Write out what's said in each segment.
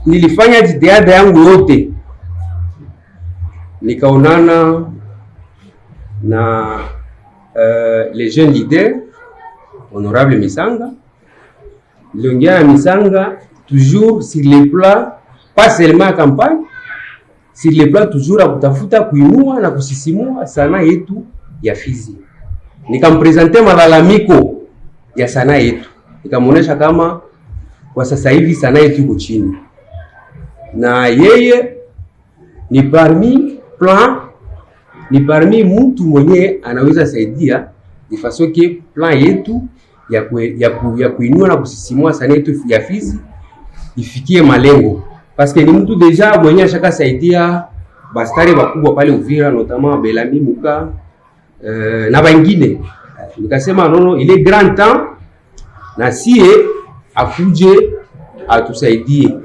Nilifanya jitihada yangu yote, nikaonana na les jeunes leaders, honorable Misanga. Niliongea na Misanga toujours sur le plan, pas seulement campagne, sur le plan toujours ya kutafuta kuinua na kusisimua sanaa yetu ya Fizi. Nikamprésenter malalamiko ya sanaa yetu, nikamuonesha kama kwa sasa hivi sanaa yetu iko chini, na yeye ni parmi plan, ni parmi mtu mwenye anaweza saidia de façon que plan yetu ya kuinua na kusisimua sanaa yetu ya Fizi ifikie malengo, parce que ni mtu déjà mwenye ashaka saidia bastars bakubwa pale Uvira, notamment Belami Muka na bangine. Nikasema non, non, il est grand temps na sie akuje atusaidie.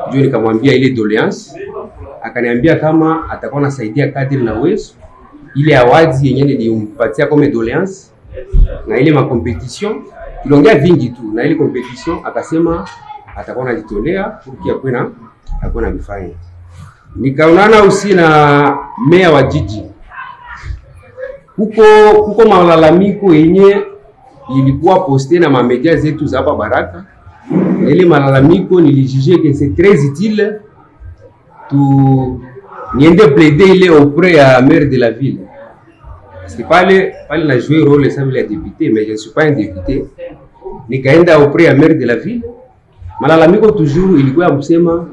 Ndio nikamwambia ile doléance, akaniambia kama atakuwa nasaidia kadri na uwezo. Ile awards yenye nilimpatia comme doléance na ile ma compétition, tuliongea vingi tu na ile compétition, akasema atakuwa anajitolea pour que akuwe na vifanya. Nikaonana aussi na meya wa jiji huko, malalamiko yenye ilikuwa posté na mamédias zetu za hapa Baraka, na ile malalamiko nilijuger que c'est très utile tu niende plaider ile auprès ya maire de la ville, parce que pale pale na jouer rôle sa vile ya député, mais je ne suis pas un député. Nikaenda auprès ya maire de la ville, malalamiko toujours ilikuwa ya kusema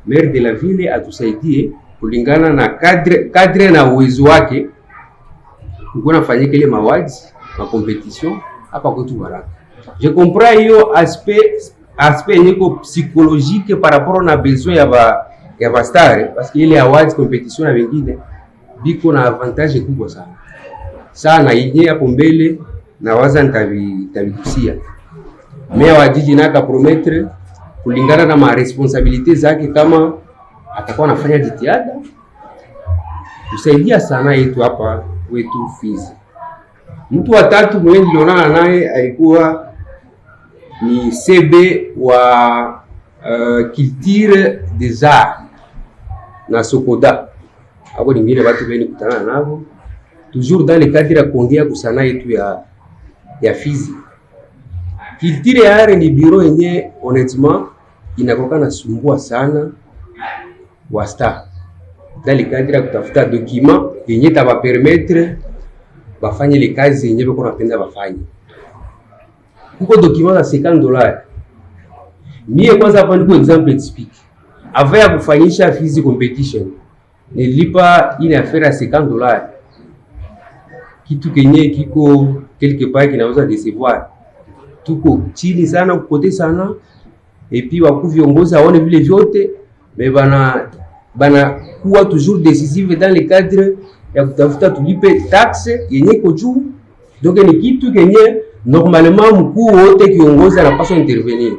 maire de la ville atusaidie kulingana na cadre na uwezo wake, kulikuwa nafanyika ile maawards, ma compétition hapa kwetu Baraka. Je comprends hiyo aspect yenye iko psychologique par rapport na besoin ya ba star, parce que ile awards, compétition na wengine biko na avantage kubwa sana sana yenye hapo mbele na waza nitavigusia. Meya wa jiji naye akapromettre kulingana na maresponsabilités zake kama atakuwa anafanya jitihada kusaidia sana yetu hapa wetu Fizi. Mtu wa tatu mwenye nilionana naye alikuwa ni CB wa culture des arts na Sokoda. Hapo ningine watu beni kutana nabo toujours dans le cadre ya kuongea kusana yetu ya Fizi. Culture ya art ni bureau yenye honnêtement inakoka nasumbua sana wa star dans le cadre ya kutafuta document yenye taba permettre bafanye ile kazi yenye bako napenda bafanye. Kuko document za $50. Mie kwanza hapa niko exemple typique. Avant ya kufanyisha Fizi compétition nilipa ile affaire ya $50, kitu kenye kiko quelque part kinaweza décevoir. Tuko chini sana kukote sana, et puis waku viongozi aone vile vyote mais bana kuwa toujours décisive dans le cadre ya kutafuta tulipe taxe yenye iko juu. Donc ni kitu kenye normalement mkuu wote kiongozi anapaswa intervenir.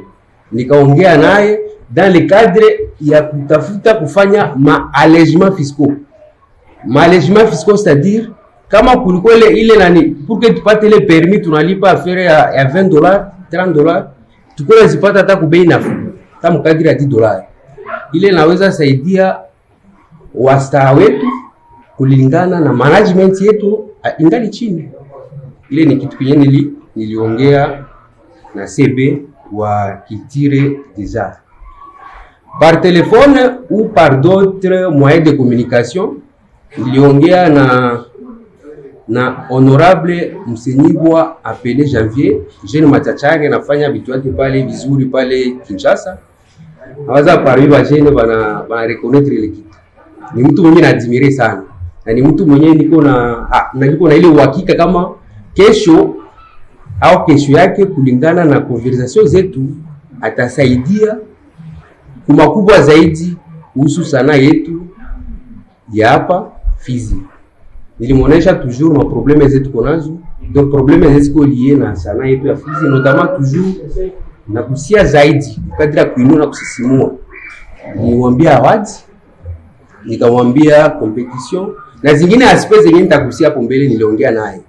Nikaongea naye dans le cadre ya kutafuta kufanya ma allègement fiscaux. Ma allègement fiscaux, c'est-à-dire kama kulikuwa ile nani, pour que tupate ile permis tunalipa affaire ya $20, $30, tukule zipata hata kubei nafuu kama kadiri ya $10. Ile naweza saidia wastaa wetu kulingana na management yetu ingali chini. Ile ni kitu kenye niliongea na CB wa culture des arts par téléphone ou par d'autres moyens de communication. Niliongea na honorable Msenyibwa Apele Janvier, jeune machachari anafanya vitu yake pale vizuri pale Kinshasa. Nawaza parmi ba jeunes bana reconnaître ile kitu. Ni mtu mwenye naadmirer sana na ni mtu mwenye niko na ile uhakika kama kesho au kesho yake, kulingana na conversation zetu, atasaidia kumakubwa zaidi kuhusu sanaa yetu ya hapa Fizi. Nilimuonesha toujours ma problèmes zetu konazo, donc problèmes zetu lié na sanaa yetu ya Fizi, notamment toujours na kusia zaidi kadri ya kuinua na kusisimua. Nilimwambia awards, nikamwambia compétition na zingine aspects zenye nitakusia hapo mbele. Niliongea naye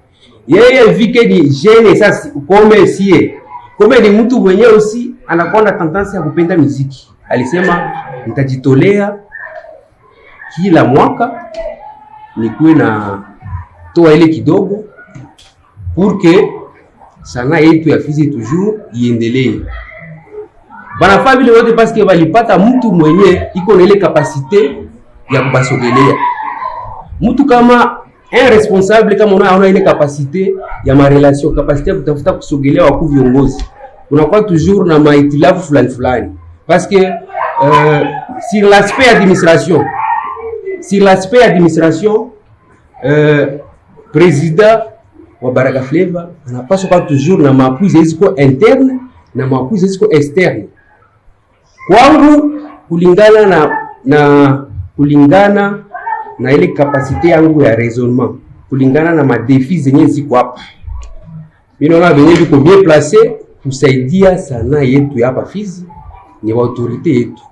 yeye vike ni jeune sasa, comme sie comme ni mtu mwenyewe aussi anakuwa na tendance ya kupenda muziki. Alisema nitajitolea kila mwaka nikuwe na toa ile kidogo pour que sanaa yetu ya Fizi toujours iendelee. Banafaa vile wote parce que balipata mtu mwenye iko na ile capacité ya kubasogelea. Mtu kama un responsable, kama unaona ile capacité ya ma relation, capacité ya kutafuta kusogelea wakuu viongozi, unakuwa toujours na mahitilafu fulani fulani parce que sur l'aspect administration, président wa Baraka Flava anapaswa kuwa toujours na maappui ziko interne na maappui ziko externe. Kwangu kulingana na ile capacité yangu ya raisonnement, kulingana na madéfis zenye ziko hapa, mimi naona venye viko bien placé kusaidia sanaa yetu ya hapa Fizi ni autorité yetu.